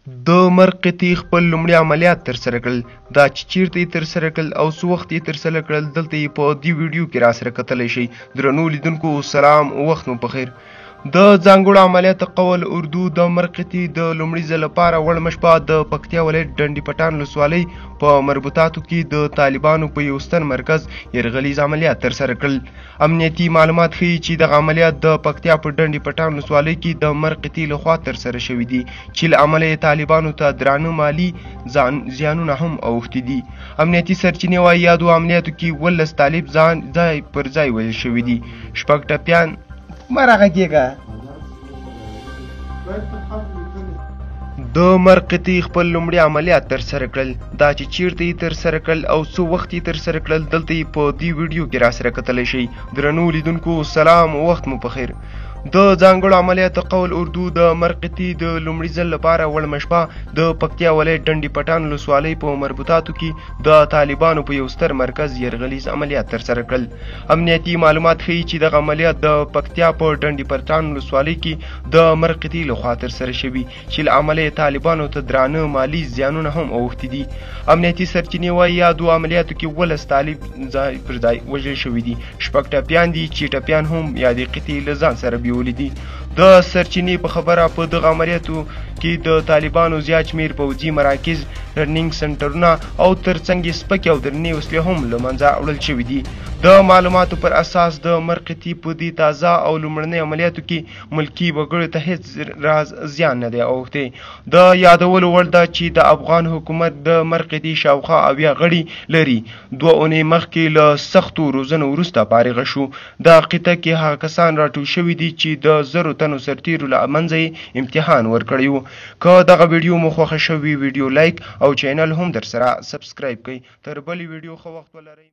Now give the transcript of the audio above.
د مرګ قطعې خپل لومړي عملیات ترسره کړل. دا چې چیرته یې ترسره کړل او څه وخت یې ترسره کړل، دلته یې په دې ویډیو کې راسره کتلی شئ. درنو لیدونکو سلام، وخت مو پخیر. د ځانګړو عملیاتو قول اردو د مرګ قطعې د لومړي ځل لپاره وړمه شپه د پکتیا ولایت ډنډي پټان ولسوالۍ په مربوطاتو کې د طالبانو په یو ستر مرکز یرغلیز عملیات ترسره کړل. امنیتي معلومات ښيي چې دغه عملیات د پکتیا په ډنډي پټان ولسوالۍ کې د مرګ قطعې لخوا ترسره شوي دي چې له امله یې طالبانو ته درانه مالي زیانونه هم اوښتي دي. امنیتي سرچینې وايي یادو عملیاتو کې 17 طالب ځان ځای پر ځای ویل شوي دي، 6 ټپیان. مه راغږېږه. د مرګ قطعې خپل لومړي عملیات ترسره کړل. دا چې چیرته یې ترسره کړل او څه وخت یې ترسره کړل، دلته یې په دې ویډیو کې راسره کتلی شئ. درنو لیدونکو سلام، وخت مو پخیر. د ځانګړو عملیاتو قول اردو د مرګ قطعې د لومړي ځل لپاره وړمه شپه د پکتیا ولایت ډنډي پټان ولسوالۍ په مربوطاتو کې د طالبانو په یو ستر مرکز یرغلیز عملیات ترسره کړل. امنیتي معلومات ښيي چې دغه عملیات د پکتیا په ډنډي پټان ولسوالۍ کې د مرګ قطعې لخوا ترسره شوي چې له امله یې طالبانو ته درانه مالي زیانونه هم اوښتي دي. امنیتي سرچینې وايي یادو عملیاتو کې 17 طالب ځای پر ځای وژل شوي دي، 6 ټپیان دي چې ټپیان هم یادې قطعې له ځان سره بیولي دي. د سرچینې په خبره په دغه عملیاتو کې د طالبانو زیات شمېر پوځي مراکز، ټرنینګ سنټرونه او ترڅنګ یې سپکې او درنې وسلې هم له منځه وړل شوي دي. د معلوماتو پر اساس د مرګ قطعې په دې تازه او لومړنیو عملیاتو کې ملکي وګړیو ته هیڅ راز زیان نه دی اوښتی. د یادولو وړ ده چې د افغان حکومت د مرګ قطعې شاوخوا 70 غړي لري. 2 اونۍ مخکې له سختو روزنو وروسته فارغه شو. دا قطعه کې هغه کسان راټول شوي دي چې د 1000 تنو سرتیرو له منځه یې امتحان ورکړی و. که دغه ویډیو مو خوښه شوې، ویډیو لایک او چینل هم درسره سبسکرایب کړئ. تر بلې ویډیو ښه وخت ولرئ.